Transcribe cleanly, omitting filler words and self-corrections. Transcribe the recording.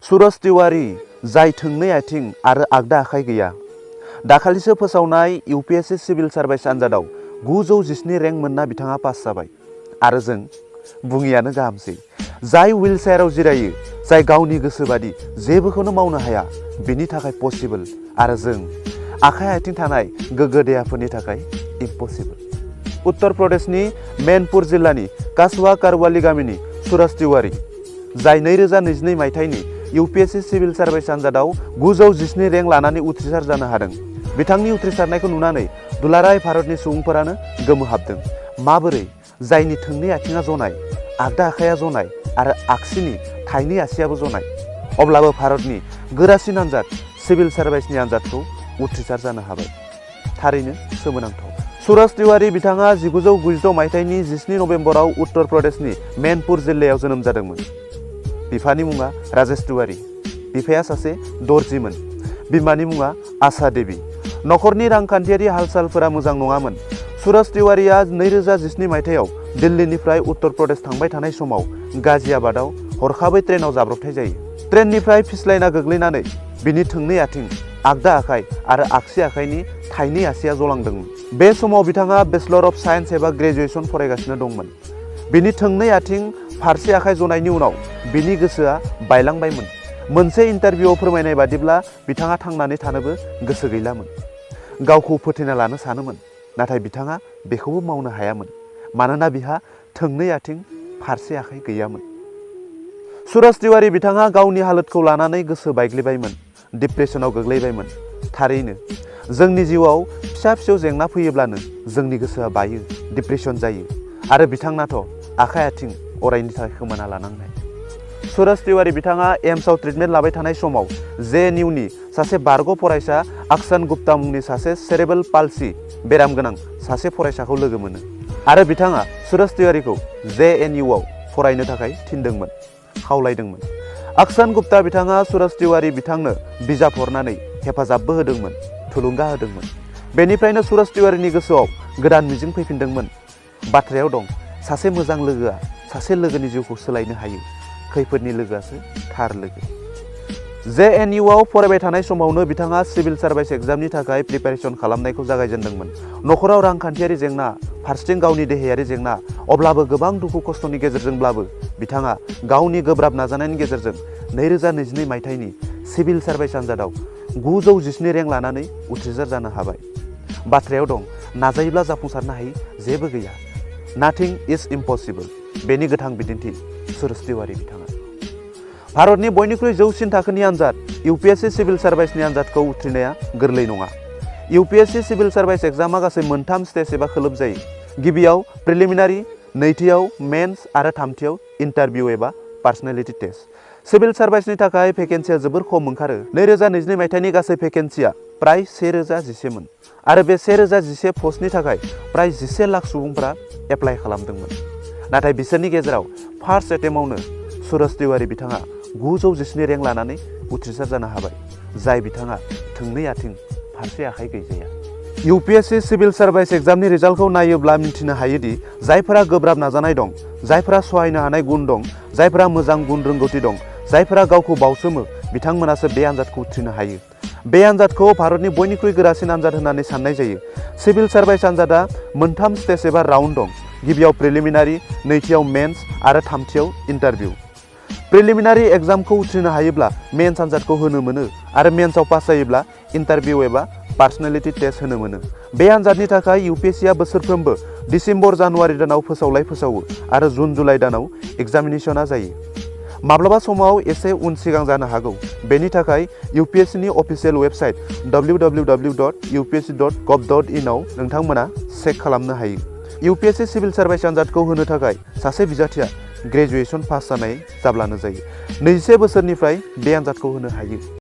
सुरज तिवारी जाय थोंनै आथिं आरो आगदा आखाइ गैया। दाखालिसो फोसावनाय UPSC सिभिल सार्भिस आनजादाव 917 रेंक मोनना बिथाङा पास जाबाय। आरो जों बुङियानो गाहामसै। जाय हुइल चेयाराव जिरायो, जाय गावनि गोसोबादि जेबोखौनो मावनो हाया, बिनि थाखाय पसिबल। आरो जों आखाइ आथिं थानाय गोग्गो देहाफोरनि थाखाय इम्पसिबल। उत्तर प्रदेशनि मैनपुर जिल्लानि कासवा कारवाली गामिनि सुरज तिवारी, जाय 2022 मायथाइनि UPSC सिभिल सार्भिस आनजादाव 917 रेंक लानानै उथ्रिसार जानो हादों। बिथांनि उथ्रिसारनायखौ नुनानै दुलाराय भारतनि सुबुंफोरानो गोमोहाबदों। माबोरै जायनि थोंनै आथिङा जनाय, आगदा आखाइया जनाय आरो आगसिनि थाइनै आसियाबो जनाय, अब्लाबो भारतनि गोरासिन आनजाद सिभिल सार्भिसनि आनजादखौ उथ्रिसार जानो हाबाय। थारैनो सोमोनांथाव। सुरज तिवारी बिथाङा 1992 मायथाइनि 17 नभेम्बराव उत्तर प्रदेशनि मैनपुर जिल्लायाव जोनोम जादोंमोन। बिफानि मुङा राजेश तिवारी, बिफाया सासे दर्जिमोन। बिमानि मुङा आशा देवी। नखरनि रांखान्थियारि हाल-सालफोरा मोजां नङामोन। सुरज तिवारीया 2012 मायथाइयाव दिल्लीनिफ्राय उत्तर प्रदेश थांबाय थानाय समाव गाजियाबादआव हरखाबै ट्रेनाव जाब्रबथाय जायो। ट्रेननिफ्राय फिस्लायना गोग्लैनानै बिनि थोंनै आथिं, आगदा आखाइ आरो आगसि आखाइनि थाइनै आसिया जलांदोंमोन। बे समाव बिथाङा बेचलर अफ साइन्स एबा ग्रेजुएसन फरायगासिनो दंमोन। बिनि थोंनै आथिं, फारसे आखाइ जनायनि उनाव बिनि गोसोआ बायलांबायमोन। मोनसे इन्टारभिउआव फोरमायनाय बादिब्ला बिथाङा थांनानै थानोबो गोसो गैलामोन। गावखौ फोथैना लानो सानोमोन, नाथाय बिथाङा बेखौबो मावनो हायामोन, मानोना बिहा थोंनै आथिं, फारसे आखाइ गैयामोन। सुरज तिवारी बिथाङा गावनि हालोदखौ लानानै गोसो बायग्लिबायमोन, डिप्रेसनाव गोग्लैबायमोन। थारैनो जोंनि जिउआव फिसा फिसौ जेंना फैयोब्लानो जोंनि गोसोआ बायो, डिप्रेसन जायो। आरो बिथांनाथ' आखाइ आथिं अरायनि थाखाय खोमाना लानांनाय। सुरज तिवारी बिथाङा एम्सआव ट्रिटमेन्ट लाबाय थानाय समाव JNUनि सासे बारग' फरायसा अक्सन गुप्ता मुंनि सासे सेरेब्रेल पाल्सि बेराम गोनां सासे फरायसाखौ लोगो मोनो। आरो बिथाङा सुरज तिवारीखौ JNUआव फरायनो थाखाय थिनदोंमोन, खावलायदोंमोन। अक्सन गुप्ता बिथाङा सुरज तिवारी बिथांनो बिजाब हरनानै हेफाजाबबो होदोंमोन, थुलुंगा होदोंमोन। बेनिफ्रायनो सुरज तिवारीनि गोसोआव गोदान मिजिं फैफिनदोंमोन। बाथ्रायाव दं, सासे मोजां लोगोआ सासे लोगोनि जिउखौ सोलायनो हायो, खैफोदनि लोगोआसो थार लोगो। JNUआव फरायबाय थानाय समावनो बिथाङा सिभिल सार्भिस एग्जामनि थाखाय प्रिपेरेसन खालामनायखौ जागायजेनदोंमोन। नखराव रांखान्थियारि जेंना, फारसेथिं गावनि देहायारि जेंना, अब्लाबो गोबां दुखु खस्थ'नि गेजेरजोंब्लाबो बिथाङा गावनि गोब्राब नाजानायनि गेजेरजों 2022 मायथाइनि सिभिल सार्भिस आनजादाव 917 रेंक लानानै उथ्रिसार जानो हाबाय। बाथ्रायाव दं, नाजायोब्ला जाफुंसारनो हायै जेबो गैया। नाथिं इज इम्पसिबल। बेनि गोथां बिदिन्थि सुरज तिवारी बिथाङा। भारतनि बयनिख्रुइ जौसिन थाखोनि आनजाद UPSC सिभिल सार्भिसनि आनजादखौ उथ्रिनाया गोरलै नङा। UPSC सिभिल सार्भिस एग्जामा गासै 3 स्टेज एबा खोलोब जायो। गिबियाव प्रिलिमिनारि, नैथियाव मेन्स आरो थामथियाव इन्टारभिउ एबा पार्सनेलिटि टेस्ट। सिभिल सार्भिसनि थाखाय भेकेन्सिया जोबोर खम ओंखारो। 2022 मायथाइनि गासै भेकेन्सिया प्राय 1011 मोन। आरो बे 1011 पस्टनि थाखाय प्राय 11 लाख सुबुंफोरा एप्लाइ खालामदोंमोन। नाथाय बिसोरनि गेजेराव फार्स्ट एटेम्पआवनो सुरज तिवारी बिथाङा 917 रेंक लानानै उथ्रिसार जानो हाबाय, जाय बिथाङा थोंनै आथिं, फारसे आखाइ गैजाया। UPSC सिभिल सार्भिस एग्जामनि रिजाल्टखौ नायोब्ला मिन्थिनो हायोदि जायफोरा गोब्राब नाजानाय दं, जायफोरा सहायनो हानाय गुन दं, जायफोरा मोजां गुन रोंगौथि दं, जायफोरा गावखौ बावसोमो, बिथांमोनासो बे आनजादखौ उथ्रिनो हायो। बे आनजादखौ भारतनि बयनिख्रुइ गोरासिन आनजाद होननानै साननाय जायो। सिभिल सार्भिस आनजादा 3 स्टेज एबा राउन्ड दं। गिबियाव प्रिलिमिनारि, नैथियाव मेन्स आरो थामथियाव इन्टारभिउ। प्रिलिमिनारि एग्जामखौ उथ्रिनो हायोब्ला मेन्स आनजादखौ होनो मोनो आरो मेन्सआव पास जायोब्ला इन्टारभिउ एबा पार्सनेलिटि टेस्ट होनो मोनो। बे आनजादनि थाखाय UPSCआ बोसोरफ्रोमबो डिसेम्बर जानुवारि दानाव फोसावलाय फोसावो आरो जुन जुलाइ दानाव एग्जामिनेसना जायो। माब्लाबा समाव एसे उन सिगां जानो हागौ। बेनि थाखाय UPSCनि अफिसियेल वेबसाइट www.upsc.gov.in आव नोंथांमोना चेक खालामनो हायो। UPSC सिभिल सार्भिस आनजादखौ होनो थाखाय सासे बिजाथिया ग्रेजुएसन पास जानाय जाब्लानो जायो। 21 बोसोरनिफ्राय बे आनजादखौ होनो हायो।